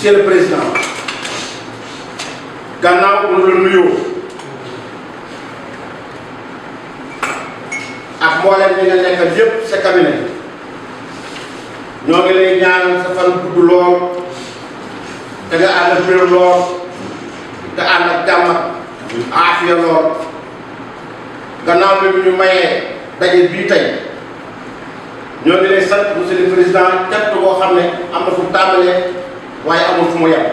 Monsieur le Président, gannaaw bu la nuyoo ak mboolem ñi nga nekkal yépp sa cabinet ñoo ngi lay ñaanal sa fan gudd lool te nga ànd ak wér lool te ànd ak jàmm ak aafiya lool gannaaw bi ñu mayee daje bii tey ñoo ngi lay sant monsieur le président cant boo xam ne am na fu tàmbalee waaye amul fu mu yem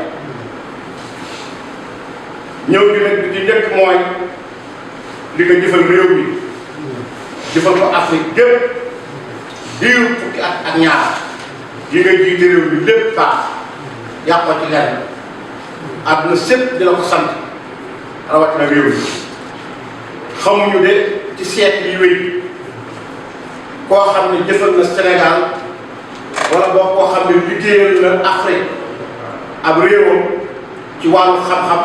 ñëw bi nag bi ci njëkk mooy li nga jëfal réew mi jëfal ko Afrique gépp diiru fukki at ak ñaar yi nga jiite réew mi lépp baax yàqoo ci lenn àdduna sépp dina ko sant rawatina réew mi xamuñu de ci siècle yi wéy koo xam ne jëfal na Sénégal wala boo koo xam ne liggéeyal na Afrique ab réewam ci wàllu xam-xam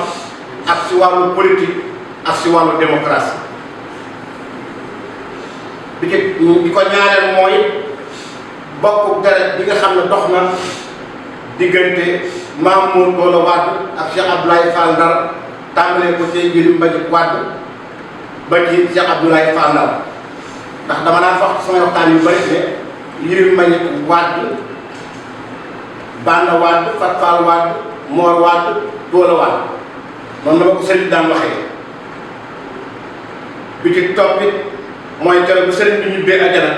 ak ci wàllu politique ak ci wàllu démocratie bi ko ñaareel mooy bokk deret bi nga xam ne dox na diggante Mamour Dola Wade ak Cheikh Abdoulaye Fall Ndar tàmbalee ko ci Yirim Mbagnick Wade ba ci Cheikh Abdoulaye Fall Ndar ndax dama daan wax sama waxtaan yu bari ne Yirim Mbagnick Wade Banda Wade Fat Fall Wade Mor Wade Dola Wade noonu la ma ko sëriñ daan waxee bi ci toppit mooy keroog bu sëriñ bi ñibbee àjjana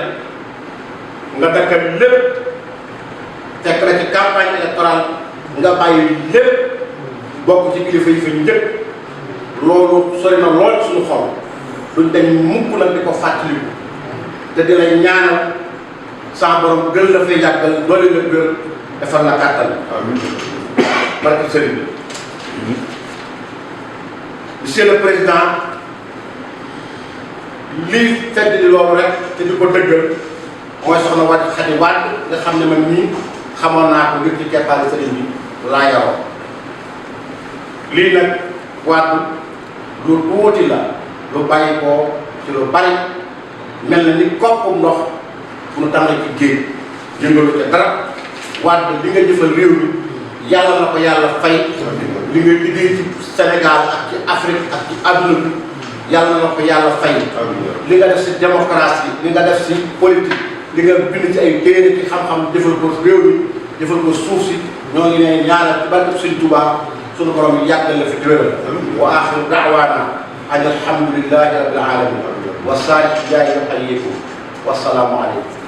nga dakkal lépp fekk na ci campagne électorale nga bàyyi lépp bokk ci kilifa yi fa njëkk loolu sori na lool suñu xol duñ dañ mukk nag di ko fàttaliku te di lay ñaanal sa borom gën la fay yàggal doole la gër defal la kàttan barke sëriñ bi monsieur le président lii fedd di loolu rek te di ko dëggal mooy soxna Wade Khady Wade nga xam ne man nii xamoon naa ko ngir ci keppaari sëriñ bi laa yaroo lii nag Wade lu tuuti la lu bàyyi ko ci lu bari mel na ni koppum ndox fu nu tànga ci géej yëngalu ca dara Wade li nga jëfal réew mi yàlla na ko yàlla fay li nga liggéey ci Sénégal ak ci Afrique ak ci àdduna bi yàlla na ko yàlla fay li nga def si démocratie li nga def si politique li nga bind ci ay téere ci xam-xam jëfal ko réew mi jëfal ko suuf si ñoo ngi ne ñaanal ci barke Sëñ Tuubaa sunu borom yàggal la fi déwéral wa axiru da'waana an alhamdulillahi rabbil alamin wa saalih jaay yo xayikum wasalaamu aleykum